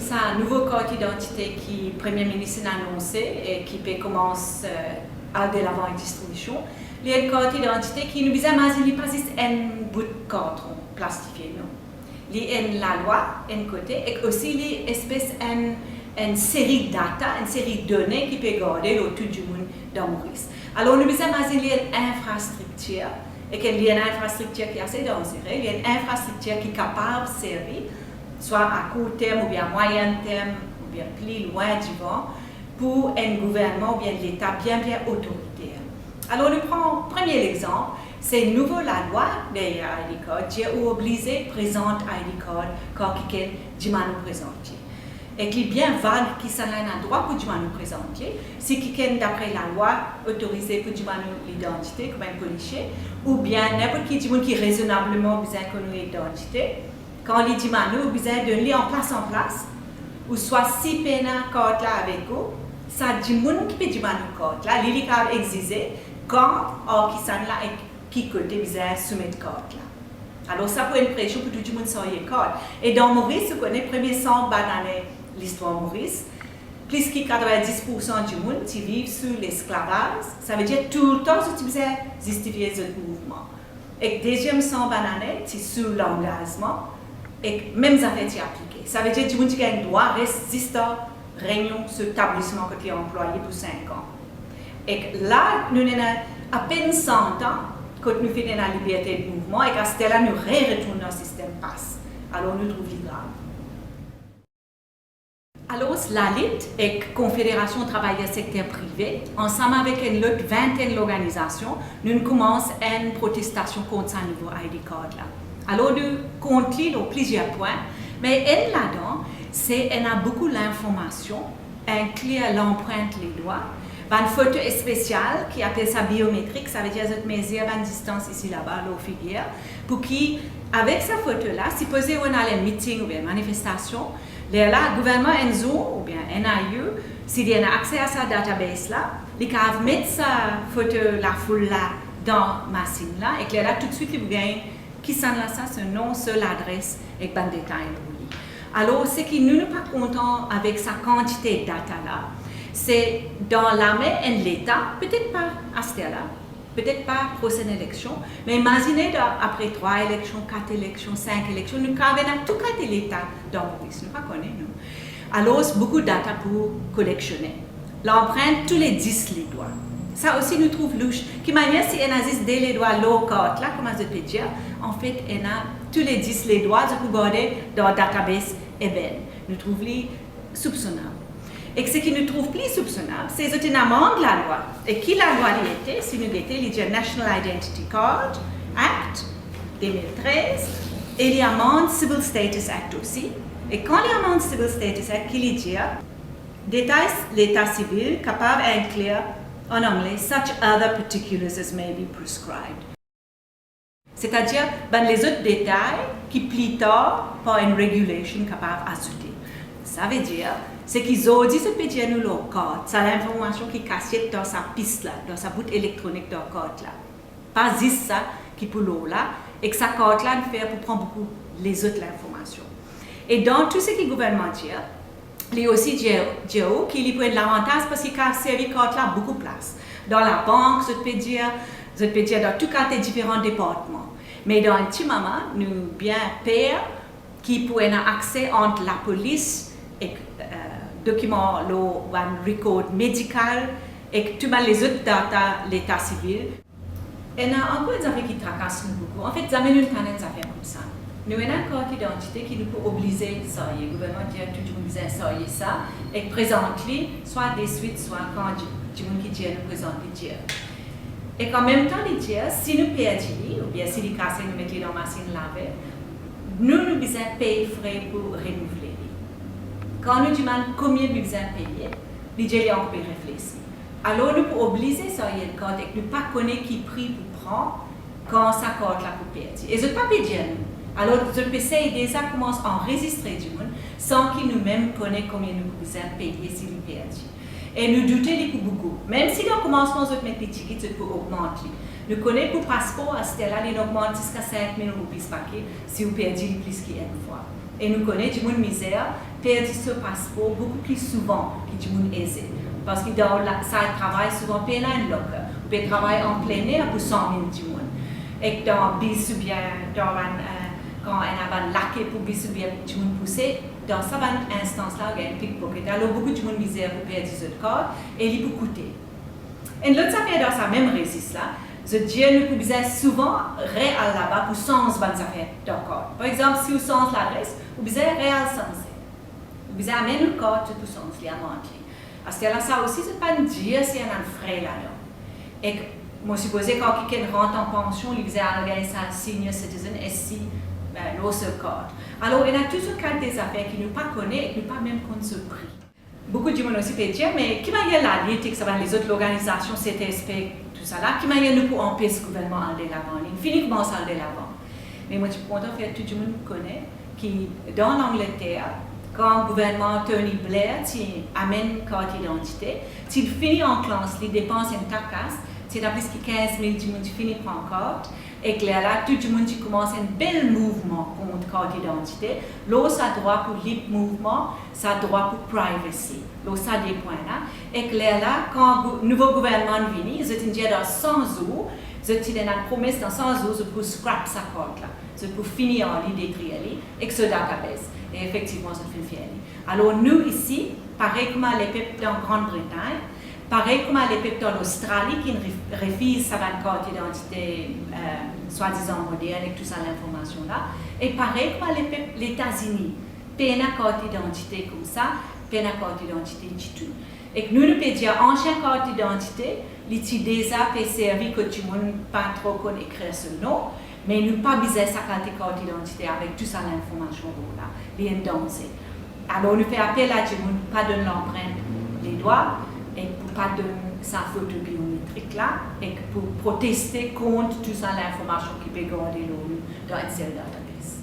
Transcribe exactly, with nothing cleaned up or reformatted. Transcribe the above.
Sa nouvo kart idantite ki Premie Minis inn anonse e ki pe koumans, eh, al delavan ek distribision, li enn kart idantite ki nou bizin mazinn li pa zis enn bout karton plastifie, non. Li enn lalwa, enn kote, ek osi li espes enn, enn seri data, enn seri done ki pe garde lor tou dimoun dan Moris. Alor, nou bizin mazinn li enn infrastriktir, ek li enn infrastriktir ki ase danzere, li enn infrastriktir ki kapav servi, swa a kour term oubien a mwayin term, oubien pli lwin divan, pou enn gouvernman oubien leta bien, bien otoriter. Alor, nou pran premie lexanp, se nouvo lalwa deryer I D card, dir ou oblize prezant I D card kan kikenn dimann ou prezant li. Ek li bien vag kisannla ena drwa pou dimann ou prezant li. Si kikenn, dapre lalwa, otorize pou dimann ou lidantite, kouma enn polisie, oubien ninport ki dimoun ki rezonableman bizin konn ou idantite, kan li dimann ou, ou bizin donn li anplas, anplas, ouswa si pena kart la avek ou, sa dimoun ki pe dimann ou kart la, li, li kapav exize kan, ar kisannla ek ki kote bizin soumet kart la. Alor, sa pou enn presion pou tou dimoun sarye kart. E dan Moris, ou kone, premie san bann ane listwar Moris, plis ki katrevinndis poursan dimoun ti viv sou lesklavaz, savedir toultan zot ti bizin zistifie zot mouvman. Ek deziem san bann ane ti sou langazman, ek mem zafer ti aplike. Savedir dimoun ti gagn drwa res zis dan reynion so etablisman kot li anplwaye pou sink an. Ek la, nou ena apenn san an kot nou finn ena liberte de mouvman, ek aster la nou re-retourn dan sistem pas. Alor, nou trouv li grav. Alor, Lalit ek Konfederasion Travayer Sekter Prive, ansam avek enn lot vintenn lorganizasion, nou'nn koumans enn protestasion kont sa nouvo I D card la. Alor, nou kont li lor plizier pwin, me enn ladan, se ena boukou linformasion, inklir lanprint ledwa, bann foto espesial ki apel sa biometrik, savedir zot mezir bann distans isi laba lor figir, pou ki, avek sa foto la, sipoze ou ena enn miting oubien manifestasion, lerla gouvernman enn zour oubien N I U, si li ena akse a sa database la, li kapav met sa foto lafoul la dan masinn la, ek lerla toutswit li pou gagn kisannla sa, so nom, so ladres ek bann detay lor li. Alor, seki nou, nou pa kontan avek sa kantite data la, se dan lame enn leta, petet pa aster la, petet pa prosenn eleksion, me imazine dan apre trwa eleksion, kat eleksion, sink eleksion, nou kapav ena tou kate leta dan Moris, nou pa kone, nou. Alor, boukou data pou kolektione. Lanprint tou le dis ledwa. Sa osi nou trouv louch. Ki manier si ena zis de ledwa lor kart la, kouma zot pe dir, anfet ena tou le dis ledwa, zot pou garde dan database ebin. Nou trouv li soupsonab. Ek seki nou trouv pli soupsonab, se zot inn amand lalwa. E ki lalwa li ete? Si nou gete, li dir National Identity Card Act de mil trez, e li amand Civil Status Act osi. E kan li amand Civil Status Act, ki li dir? Detay leta sivil kapav inklir, an angle, such other particulars as may be prescribed. Setadir, bann lezot detay ki pli tar par enn regulation kapav azoute. Savedir, seki zordi zot pe dir nou lor kart, sa linformasion ki kasiet dan sa pis la, dan sa bout elektronik dan kart la. Pa zis sa ki pou lor la, ek sa kart la inn fer pou pran boukou lezot linformasion. E dan tou seki gouvernman dir, li osi dir, dir ou ki li pou enn lavantaz parski li kapav servi kart la boukou plas. Dan labank, zot pe dir, zot pe dir dan tou kate diferan departman. Me dan enn ti moman, nou bien per ki pou ena akse ant lapolis ek, eh, dokiman lor bann rekord medikal ek tou bann lezot data leta sivil. Ena ankor enn zafer ki trakas nou boukou. Anfet, zame nou tann enn zafer koumsa. Nou ena enn kart idantite ki nou pou oblize sarye. Gouvernman dir tou dimoun bizin sarye sa ek prezant li swa deswit, swa kan di-, dimoun ki dir nou prezant li dir. Ek anmemtan li dir, si nou perdi li, oubien si li kase, nou met li dan masinn lave, nou, nou bizin pey fre pou renouvle li. Kan nou dimann komie nou bizin peye, li dir li ankor pe reflesi. Alor, nou pou oblize sarye enn kart ek nou pa kone ki pri pou pran kan sa kart la pou perdi. E zot pa pe dir nou. Alor, zot pe sey deza koumans anrezistre dimoun san ki nou mem kone komie nou pou bizin peye si li perdi. E nou doute li pou boukou. Mem si dan koumansman zot met li tigit, zot pou ogmant li. Nou kone pou paspor, aster la, li inn ogmant ziska sink mil roupi pake si ou perdi li plis ki enn fwa. E nou kone dimoun mizer perdi so paspor boukou pli souvan ki dimoun eze, parski dan la, sa travay souvan pena enn locker, ou pe travay an plener pou san mil dimoun. Ek dan bis oubien dan bann, eh, kan ena bann lake pou bis oubien dimoun pouse, dan sa bann instans la, ou gagn pickpocket. Alor, boukou dimoun mizer pou perdi zot kart e li pou koute. Enn lot zafer dan sa mem rezis la, zot dir nou pou bizin souvan re-al laba pou sanz bann zafer dan kart. Par exanp, si ou sanz ladres, ou bizin re-al sanze. Ou bizin amenn ou kart pou sanz li, amand li. Aster la, sa osi, zot pa'nn dir si ena fre ladan. Ek mo sipoze kan kikenn rant an pansion, li bizin al gagn sa senior citizen, S C, eh, lor so kart. Alor, ena tou sort kalite zafer ki nou pa kone ek nou pa mem konn so pri. Boukou dimoun osi pe dir, me ki manier lalit ek sa bann lezot lorganizasion, C T S P, tousala, ki manier nou pou anpes gouvernman al delavan? Li fini koumans al delavan. Me mo ti pou kontan fer tou dimoun kone ki dan Langleter, kan gouvernman Tony Blair ti amenn kart idantite, ti fini anklans, li depans enn ta kas, ti ena plis ki kinz mil dimoun ti fini pran kart, ek lerla tou dimoun ti koumans enn bel mouvman kont kart idantite, lor sa drwa pou lib mouvman, sa drwa pou privacy, lor sa de pwin la. Ek lerla, kan gou-, nouvo gouvernman vini, zot inn dir dan san zour, zot ti donn enn promes dan san zour, zot pou scrap sa kart la, zot pou fini ar li, detrir li, ek so database. E efektivman, zot finn fer li. Alor nou isi, parey kouma lepep dan Grann Bretagn, parey kouma lepep dan Lostrali ki ref-, refiz sa bann kart idantite, eh, swadizan modern ek tou sa linformasion la, e parey kouma lepep Letazini, pena kart idantite koumsa, pena kart idantite ditou. Ek nou, nou pe dir ansien kart idantite, li ti deza pe servi kot dimoun pa tro konn ekrir so non, me nou pa bizin sa kalite kart idantite avek tou sa linformasion lor la, li enn danze. Alor nou fer apel a dimoun pou pa donn lanprint ledwa, ek pou pa donn sa foto biometrik la, ek pou proteste kont tou sa linformasion ki pe garde lor nou dan enn sel database.